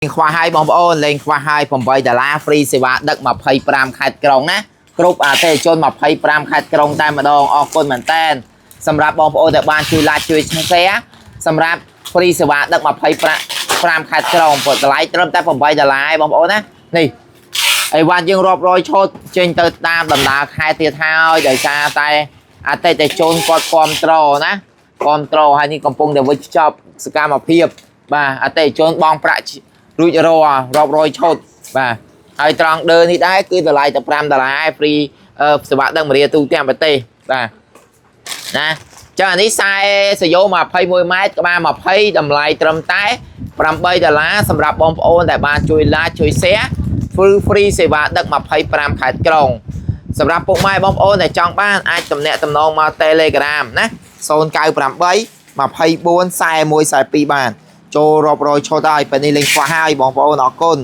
ខ្វះហើយបងប្អូនលេងខ្វះហើយ8ដុល្លារ free សេវាដឹក25ខេត្តក្រុងណាគ្រប់អតិថិជន25ខេត្តក្រុងតែម្ដងអរគុណមែនតែនសម្រាប់បងប្អូនដែលបានជួយ like ជួយ share សម្រាប់ free សេវាដឹក25ខេត្តក្រុងព្រោះតម្លៃត្រឹមតែ8ដុល្លារឯងបងប្អូនណានេះអីវ៉ាន់យើងរាប់រយឈុតចេញទៅតាមដំណើរខេត្តទៀតហើយដោយសារតែអតិថិជនគាត់គ្រប់ត្រណាគ្រប់ត្រហើយនេះកំពុងតែវិចខ្ចប់សកម្មភាពបាទអតិថិជនបងប្រាក់ រួចរាល់រាប់រយឈុតបាទហើយត្រង់ដើនេះដែរគឺតម្លៃតែ5ដុល្លារឯ free អឺសេវាដឹកម្រាទូទាំងប្រទេសបាទណាចឹងអានេះខ្សែសយោ21ម៉ែត្រក្បាល20តម្លៃត្រឹមតែ8ដុល្លារសម្រាប់បងប្អូនដែលបានជួយ like ជួយ share free សេវាដឹក25ខេត្តក្រុងសម្រាប់ពុកម៉ែបងប្អូនដែលចង់បានអាចទំនាក់ទំនងមក Telegram ណា098 24 41 42បាន ចូលរាប់រយឈុតហើយពេលនេះលេងខ្វះហើយបងប្អូនអរគុណ។